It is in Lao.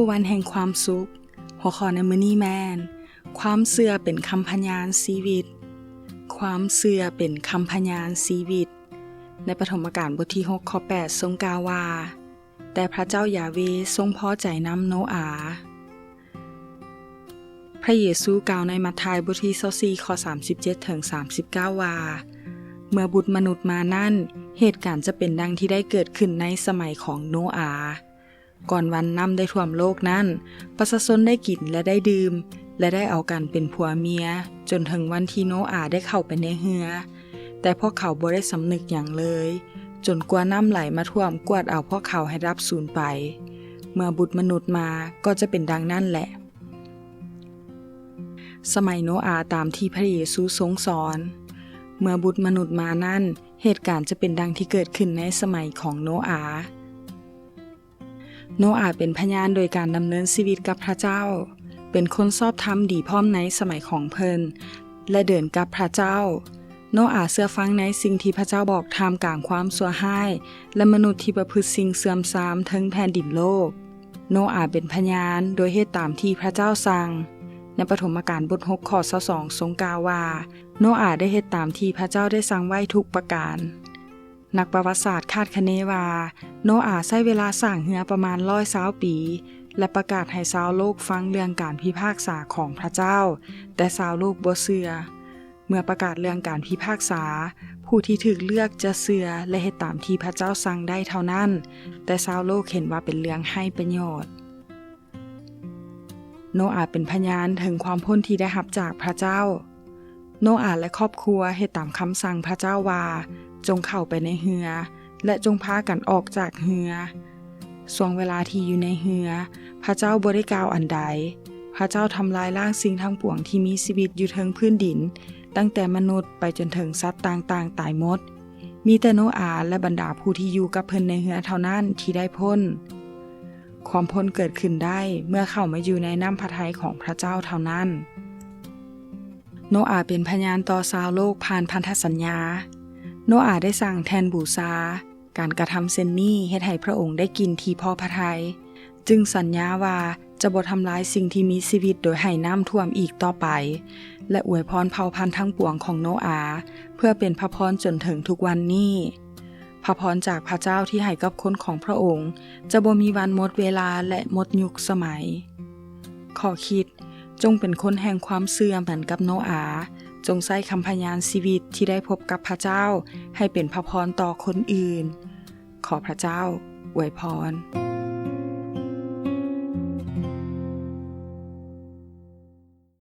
ວັນແຫ່ງຄວາມສຸກ. ຫົວຂໍ້ໃນມື້ນີ້ແມ່ນ ຄວາມເຊື່ອເປັນຄຳພະຍານຊີວິດ. ຄວາມເຊື່ອເປັນຄຳພະຍານຊີວິດ. ໃນປະຖົມມະການບົດທີຫົກ ຂໍ້ແປດ ຊົງກ່າວວ່າ, ແຕ່ພະເຈົ້າຢາເວຊົງພໍໃຈນຳໂນອາ. ພະເຢຊູກ່າວໃນມັດທາຍບົດທີຊາວສີ່ ຂໍ້ສາມສິບເຈັດເຖິງສາມສິບເກົ້າວ່າ, ເມື່ອບຸດມະນຸດມານັ້ນ, ເຫດການຈະເປັນດັ່ງທີ່ໄດ້ເກີດຂຶ້ນໃນສະໄໝຂອງໂນອາ. ກ່ອນວັນນ້ຳໄດ້ຖ້ວມໂລກນັ້ນ, ປະຊາຊົນໄດ້ກິນ ແລະ ໄດ້ດື່ມ ແລະ ໄດ້ເອົາກັນເປັນຜົວເມຍ, ຈົນເຖິງວັນທີ່ໂນອາໄດ້ເຂົ້າໄປໃນເຮືອ. ແຕ່ພວກເຂົາບໍ່ໄດ້ສຳນຶກຫຍັງເລີຍ, ຈົນກວ່ານ້ຳໄຫຼມາຖ້ວມກວາດເອົາພວກເຂົາໃຫ້ດັບສູນໄປ. ເມື່ອບຸດມະນຸດມາ, ກໍຈະເປັນດັ່ງນັ້ນແຫຼະ. ສະໄໝໂນອາຕາມທີ່ພະເຢຊູຊົງສອນ. ເມື່ອບຸດມະນຸດມານັ້ນ, ເຫດການຈະເປັນດັ່ງທີ່ເກີດຂຶ້ນໃນສະໄໝຂອງໂນອາ. ໂນອາເປັນພະຍານໂດຍການດຳເນີນຊີວິດກັບພະເຈົ້າ, ເປັນຄົນຊອບທຳດີພ້ອມໃນສະໄໝຂອງເພິ່ນ ແລະ ເດີນກັບພະເຈົ້າ. ໂນອາເຊື່ອຟັງໃນສິ່ງທີ່ພະເຈົ້າບອກທ່າມກາງຄວາມຊົ່ວຮ້າຍ ແລະ ມະນຸດທີ່ປະພຶດສິ່ງເສື່ອມຊາມເທິງແຜ່ນດິນໂລກ. ໂນອາເປັນພະຍານໂດຍເຮັດຕາມທີ່ພະເຈົ້າສັ່ງ. ໃນປະຖົມມະການບົດຫົກ ຂໍ້ຊາວສອງ ຊົງກ່າວວ່າ, ໂນອາໄດ້ເຮັດຕາມທີ່ພະເຈົ້າໄດ້ສັ່ງໄວ້ທຸກປະການ. ນັກປະຫວັດສາດຄາດຄະເນວ່າ ໂນອາໃຊ້ເວລາສ້າງເຮືອປະມານຮ້ອຍຊາວປີ ແລະ ປະກາດໃຫ້ຊາວໂລກຟັງເລື່ອງການພິພາກສາຂອງພະເຈົ້າ, ແຕ່ຊາວໂລກບໍ່ເຊື່ອ. ເມື່ອປະກາດເລື່ອງການພິພາກສາ, ຜູ້ທີ່ຖືກເລືອກຈະເຊື່ອ ແລະ ເຮັດຕາມທີ່ພະເຈົ້າສັ່ງໄດ້ເທົ່ານັ້ນ, ແຕ່ຊາວໂລກເຫັນວ່າເປັນເລື່ອງໄຮ້ປະໂຫຍດ. ໂນອາເປັນພະຍານເຖິງຄວາມພົ້ນທີ່ໄດ້ຮັບຈາກພະເຈົ້າ. ໂນອາ ແລະ ຄອບຄົວເຮັດຕາມຄຳສັ່ງພະເຈົ້າວ່າ, ຈົ່ງເຂົ້າໄປໃນເຮືອ ແລະ ຈົ່ງພາກັນອອກຈາກເຮືອ. ຊ່ວງເວລາທີ່ຢູ່ໃນເຮືອ, ພະເຈົ້າບໍ່ໄດ້ກ່າວອັນໃດ. ພະເຈົ້າທຳລາຍລ້າງສິ່ງທັງປວງທີ່ມີຊີວິດຢູ່ເທິງພື້ນດິນ, ຕັ້ງແຕ່ມະນຸດໄປຈົນເຖິງສັດຕ່າງໆຕາຍໝົດ. ມີແຕ່ໂນອາ ແລະ ບັນດາຜູ້ທີ່ຢູ່ກັບເພິ່ນໃນເຮືອເທົ່ານັ້ນທີ່ໄດ້ພົ້ນ. ຄວາມພົ້ນເກີດຂຶ້ນໄດ້ເມື່ອເຂົ້າມາຢູ່ໃນນ້ຳພະໄທຂອງພະເຈົ້າເທົ່ານັ້ນ. ໂນອາເປັນພະຍານຕໍ່ຊາວໂລກຜ່ານພັນທະສັນຍາ. ໂນອາໄດ້ສ້າງແທ່ນບູຊາ. ການກະທຳເຊັ່ນນີ້ເຮັດໃຫ້ພະອົງໄດ້ກິ່ນທີ່ພໍພະໄທ, ຈຶ່ງສັນຍາວ່າຈະບໍ່ທຳລາຍສິ່ງທີ່ມີຊີວິດໂດຍໃຫ້ນ້ຳຖ້ວມອີກຕໍ່ໄປ, ແລະ ອວຍພອນເຜົ່າພັນທັງປວງຂອງໂນອາ ເພື່ອເປັນພະພອນຈົນເຖິງທຸກວັນນີ້. ພະພອນຈາກພະເຈົ້າທີ່ໃຫ້ກັບຄົນຂອງພະອົງຈະບໍ່ມີວັນໝົດເວລາ ແລະ ໝົດຍຸກສະໄໝ. ຂໍ້ຄິດ, ຈົ່ງເປັນຄົນແຫ່ງຄວາມເຊື່ອເໝືອນກັບໂນອາ. ຈົ່ງໃຊ້ຄຳພະຍານຊີວິດທີ່ໄດ້ພົບກັບພະເຈົ້າໃຫ້ເປັນພະພອນຕໍ່ຄົນອື່ນ. ຂໍພະເຈົ້າອວຍພອນ.